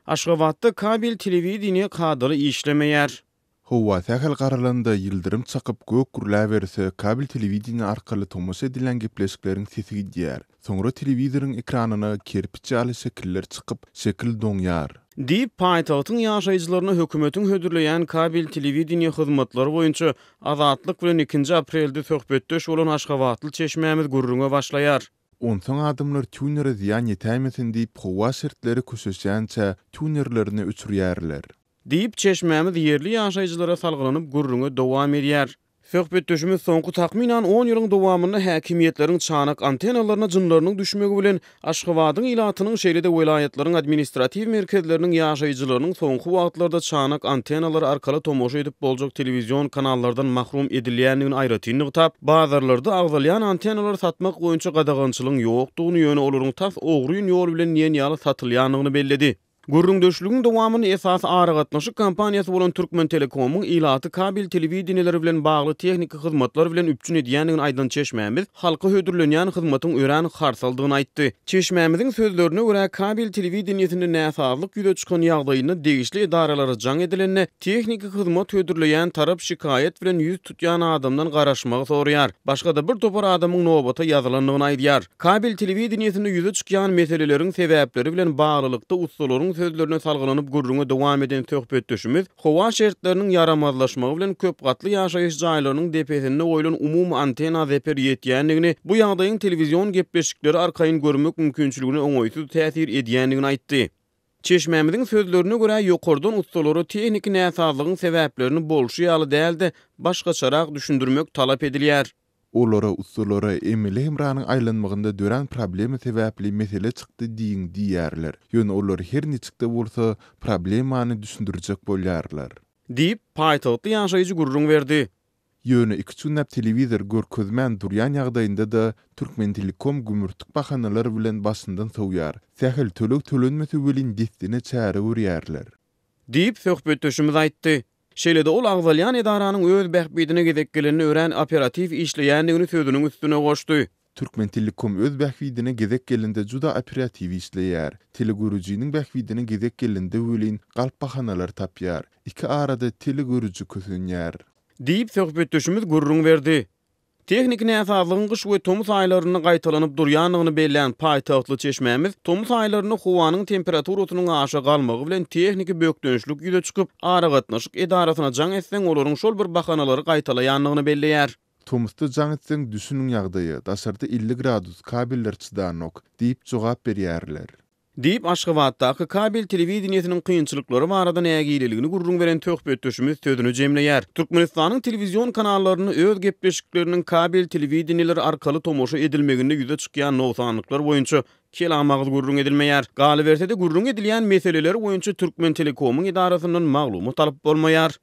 Aşgabatda kabel telewideniýe kadaly işlemeýär. Howa sähel garalanda, ýyldyrym çakyp, gök gürläberse, kabel telewideniýe arkaly tomaşa edilýän gepleşikleriň sesi gidýär. Soňra telewizoryň ekranyna kerpiç ýaly şekiller çykyp, şekil doňýar. Diýip, paýtagtyň ýaşaýjylaryna hökümetiň hödürleýän kabel telewideniýe hyzmatlary boýunça Azatlyk bilen ikinji aprelde söhbetdeş bolan aşgabatly çeşmämiz gürrüňe başlaýar. Onsoň adamlar týunere zyýan ýetäýmesin diýip, howa şertleri köşeşýänçä, týunerlerini öçürýärler. Diýip, çeşmämiz ýerli ýaşaýjylara salgylanyp gürrüňe dowam edýär. Söhbetdeşimiz soňky takmynan on ýylyň dowamynda häkimiýetleriň çanak antennalaryna jynlarynyň düşmegi bilen Aşgabadyň ilatynyň, şeýle-de welaýatlaryň administratiw merkezleriniň ýaşaýjylarynyň soňky wagtlarda çanak antennalary arkaly tomaşa edip boljak telewizion kanallardan mahrum edilýändigini aýratyn nygtap, bazarlarda agzalýan antennalary satmak boýunça gadagançylygyň ýokdugyny, ýöne olaryň tas ogryn ýol bilen diýen ýaly satylýandygyny belledi. Gürrüňdeşligiň dowamynda esasy aragatnaşyk kompaniýasy bolan Türkmentelekomyň ilaty kabel telewideniýeleri bilen bagly tehniki hyzmatlar bilen üpjün edýändigini aýdan çeşmämiz halka hödürlenýän hyzmatyň örän harsaldygyny aýtdy. Çeşmämiziň sözlerine görä, kabel telewideniýesinde näsazlyk ýüze çykan ýagdaýynda degişli edaralara jaň edilende, tehniki hyzmat hödürleýän tarap şikaýat bilen ýüz tutýan adamdan garaşmagy soraýar. Başga-da bir topar adamyň nobata ýazylandygyny aýdýar. Kabel telewideniýesinde ýüze çykýan meseleleriň sebäpleri bilen baglylykda ussalaryň sözlerine salgylanyp gürrüňe dowam eden söhbetdeşimiz howa şertleriniň ýaramazlaşmagy bilen köp gatly ýaşaýyş jaýlarynyň depesinde goýlan umumy antenna zeper ýetýändigini, bu ýagdaýyň telewizion gepleşikleri arkaýyn görmek mümkinçiligine oňaýsyz täsir edýändigini aýtdy. Çeşmämiziň sözlerine görä, ýokardan ussalara tehniki näsazlygyň sebäplerini bolşy ýaly däl-de, başgaçarak düşündirmek talap edilýär. Olara ussalara emeli hemranyň aýlanmagynda dörän problema sebäpli mesele çykdy diýiň diýýärler. Ýöne olar her niçik-de bolsa problemany düşündirjek bolýarlar. Diýip, paýtagtly ýaşaýjy gürrüň berdi. Ýöne iküç günläp telewizor görkezmän durýan ýagdaýynda-da Türkmentelekom gümürtik bahanalar bilen başyndan sowýar. Sähel töleg tölenmese welin dessine çäre görýärler. Diýip, söhbetdeşimiz aýtdy. Şeýle-de ol agzalýan edaranyň öz bähbidine gezek gelende örän operatiw işleýändigini sözüniň üstüne goşdy. Türkmentelekom öz bähbidine gezek gelende juda operatiw işleýär. Telegörüjiniň bähbidine gezek gelende welin galp bahanalar tapýar. Iki arada telegörüji kösenýär. Diýip, söhbetdeşimiz gürrüň berdi. Tehniki näsazlygyň gyş we tomus aýlarynda gaýtalanyp durýandygyny bellän paýtagtly çeşmämiz, tomus aýlarynda howanyň temperaturasynyň aşa galmagy bilen tehniki bökdençlik ýüze çykyp, aragatnaşyk edarasyna jaň etseň, olaryň şol bir bahanalary gaýtalaýandygyny belleýär. Tomusda jaň etseň, düşüniň ýagdaýa, daşarda 50 gradus, kabeller çydanok, diýip jogap berýärler. Diýip, Aşgabatdaky kabel telewideniýesiniň kynçylyklary barada nägileligini gürrüň beren söhbetdeşimiz sözüni jemleýär. Türkmenistanyň telewizion kanallarynda öz gepleşikleriniň kabel telewideniýeleri arkaly tomaşa edilmeginde ýüze çykýan nogsanlyklar boýunça kelam agyz gürrüň edilmeýär. Galyberse-de, gürrüňi edilýän meseleler boýunça Türkmentelekomyň edarasyndan maglumat alyp bolmaýar.